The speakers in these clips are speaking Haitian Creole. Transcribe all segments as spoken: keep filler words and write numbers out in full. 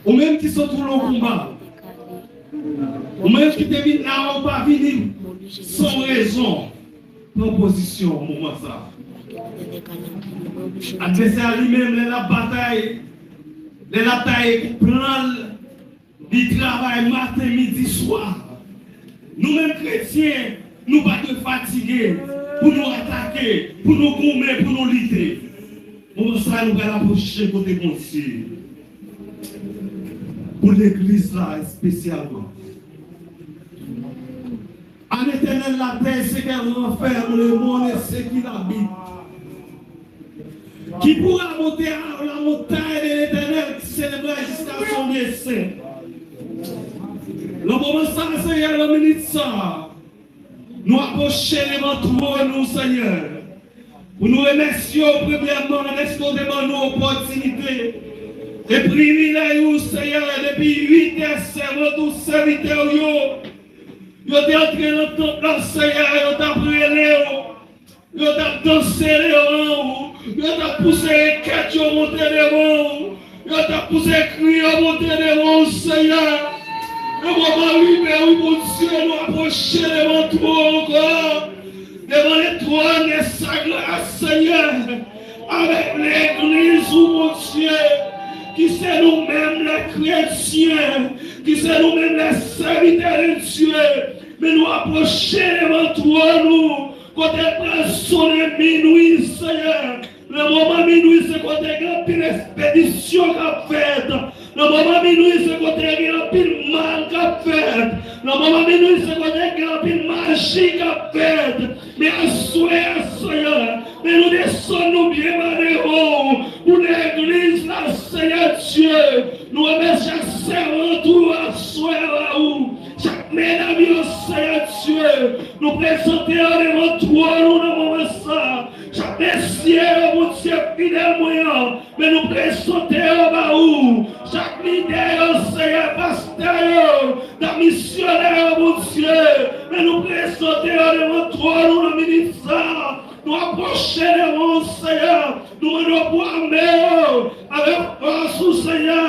Ou menm ki sot ou nan konba, ou menm ki te vin la ou pa vini san rezon, pran pozisyon moman sa. Advèsè a li menm, lè l ap batay, lè l ap taye plan l, li travay maten, midi, swa. Nou menm kretyen, nou pa dwe fatige pou nou atake, pou nou goumen, pou nou lite. Moman sa nou pral apwoche kote Bondye. Pou legliz la espesyalman. À l'Éternel la terre, ce qu'elle renferme, le monde et ceux qui l'habitent. Qui pourra monter à la montagne de l'Éternel, qui s'élèvera jusqu'à son lieu saint? Nan moman sa, Senyè, nan minit sa, nou apwoche devan twòn ou, Senyè, pou nou remèsye w premyèman dèske w te ban nou opòtinite e privilèj ou, Senyè, depi uit è sèvant ou, sèvitè w yo, yo te antre nan tanp la, Senyè, yo t ap rele w, yo t ap danse devan w, yo t ap pouse rekèt yo monte devan w, yo t ap pouse kri yo monte devan w, Senyè. Nan moman rive, wi, Bondye, nou apwoche devan twòn ou ankò, devan le trône de sa grâce, Senyè, avèk legliz ou, Bondye, ki se nou menm, lè kretyen, ki se nou menm, lè sèvitè de Dye, men nou apwoche devan twòn ou, kote l pral sonnen minwi, Senyè. Nan moman minwi, se kote gen anpil ekspedisyon k ap fèt. Nan moman minwi, se kote gen anpil mal k ap fèt. Nan moman minwi, se kote gen anpil maji k ap fèt. Men aswè a, Senyè, men nou desann nou byen ba devan w pou legliz la, Senyè Dye. Nou remèt chak sèvant ou aswè a ba ou. Chak medam yo, Senyè Dye, nou prezante yo devan twòn ou nan moman sa. Chak mesye yo, Bondye fidèl mwen an, men nou prezante yo ba ou. Chak lidè yo, Senyè, pastè yo, nan misyonè yo, Bondye, men nou prezante yo devan twòn ou nan minit sa. Nou apwoche devan w, Senyè. Nou mande w pou ame yo avèk fòs ou, Senyè.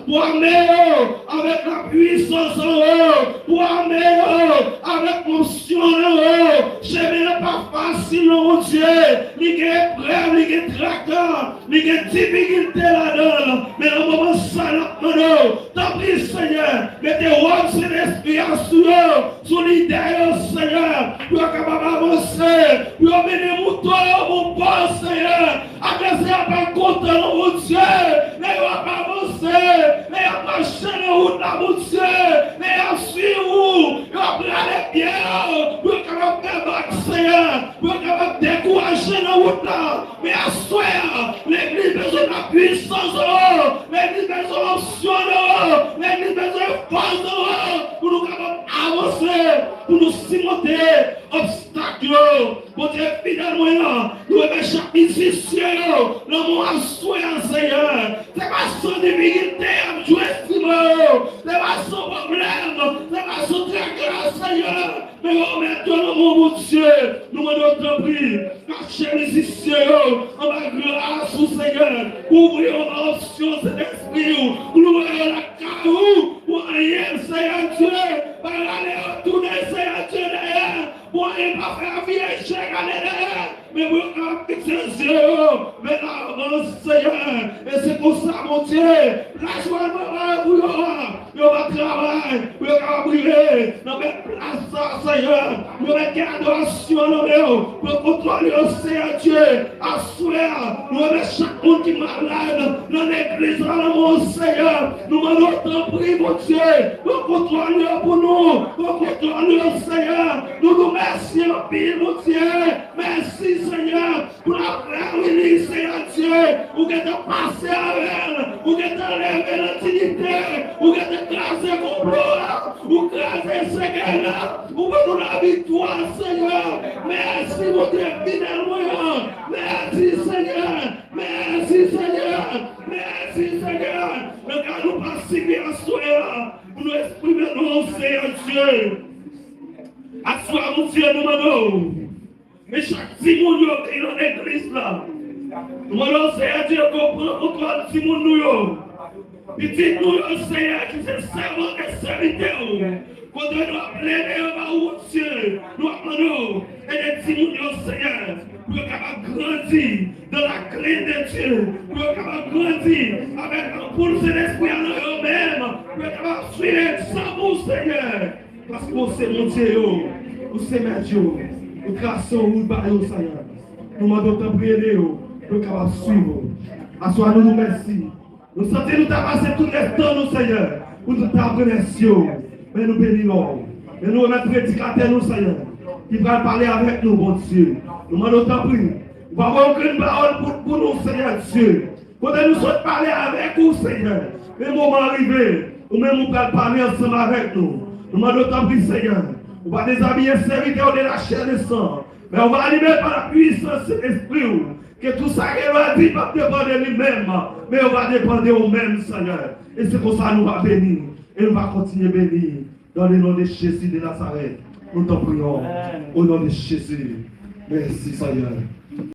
Pou ame yo avèk lapwisans an ou. Pou ame yo avèk onksyon an ou. Chemen an pa fasil non, Bondye. Li gen eprèv, li gen traka, li gen difikilte ladan l. Men nan moman sa, n ap mande w, tanpri, Senyè, mete wòb Sentespri a sou yo, sou lidè yo, Senyè, pou yo kapab avanse, pou yo mennen mouton yo pou pa w, Senyè. Advèsè a pa kontan non, Bondye, men yo ap avanse, men y ap mache nan wout la, Bondye, men y ap swiv ou, yo ap rale pye yo, pou yo kapab fè bak, Senyè, pou yo kapab dekouraje nan wout la. Men aswè a, legliz bezwen lapwisans an ou, legliz bezwen onksyon an ou, legliz bezwen fòs an ou, pou nou kapab avanse, pou nou simonte obstak yo. Bondye fidèl mwen an, nou remèt chak mizisyen yo nan men w aswè a, Senyè. Se pa san difikilte y ap jwe enstriman yo, se pa san pwoblèm, se pa san traka, Senyè. Men yo remèt yo nan men w, Bondye. Nou mande w, tanpri, kache mizisyen yo anba gras ou, Senyè. Kouvri yo anba onksyon Sentespri ou. Lwe yo lakay ou pou anyen, Senyè Dye, pa rale yo tounen, Senyè Dye, dèyè. Pou anyen pa fè vire je gade dèyè, men pou yo kapab fikse zye yo vè lavan, Senyè. E se konsa, Bondye, plas ou al prepare pou yo a, yo va travay, pou yo kapab rive nan bèl plas sa, Senyè. Yo mete adorasyon nan men w, pran kontwòl yo, Senyè Dye. Aswè a, nou remèt chak moun ki malad nan legliz la nan men w, Senyè. Nou mande w, tanpri, Bondye, pran kontwòl yo pou nou, pran kontwòl yo, Senyè. Nou di w mèsi anpil, Bondye. Mèsi, Senyè, pou laprè midi, Senyè Dye. Ou gentan pase avè l, ou gentan leve l an diyite, ou gentan kraze konplo a, ou kraze sèkèy la, ou ban nou laviktwa, Senyè. Mèsi, Bondye fidèl mwen an. Mèsi, Senyè. Mèsi, Senyè. Mèsi, Senyè. Nan ka nou pa sibi aswè a, pou nou eksprime non, Senyè Dye. Aswè a, Bondye, nou mande w. Men chak timoun yo ki nan legliz la. Nou mande w, Senyè Dye, pou w pran kontwòl timoun nou yo. Pitit nou yo, Senyè, ki se sèvant e sèvitè w, kote nou ap leve yo ba ou, Bondye, nou ap mande w ede timoun yo, Senyè, pou yo kapab grandi dans la crainte de Dieu, pou yo kapab grandi avèk anpoul Sentespri a nan yo menm, pou yo kapab swiv egzanp ou, Senyè, paske ou se Bondye yo, ou se mèt yo, ou trase yon wout ba yo, Senyè. Nou mande w tanpri ede yo, pou yo kapab swiv ou. Aswè a nou di w mèsi. Nou santi nou ta pase tout rès tan nou, Senyè, pou nou ta remèsye w. Men nou beni non w. Men nou remèt predikatè nou, Senyè, ki pral pale avèk nou, Bondye. Nou mande w tanpri, ou pa voye yon grenn pawòl pou, pou nou, Senyè Dye. Kote nou sot pale avèk ou, Senyè, men moman an rive, ou menm ou pral pale ansanm avèk nou. Nou mande w tanpri, Senyè, ou pa dezabiye sèvitè w de la chair et sang, men ou va anime l pa la pwisans Sentespri w. Ke tout sa ke yo a di p ap depann de li menm, men yo va depann de ou menm, Senyè. E se konsa nou va beni, e nou va kontinye beni. Dans le nom de Jésus de Nazareth, nou tanpri w, au nom de Jésus. Mèsi, Senyè.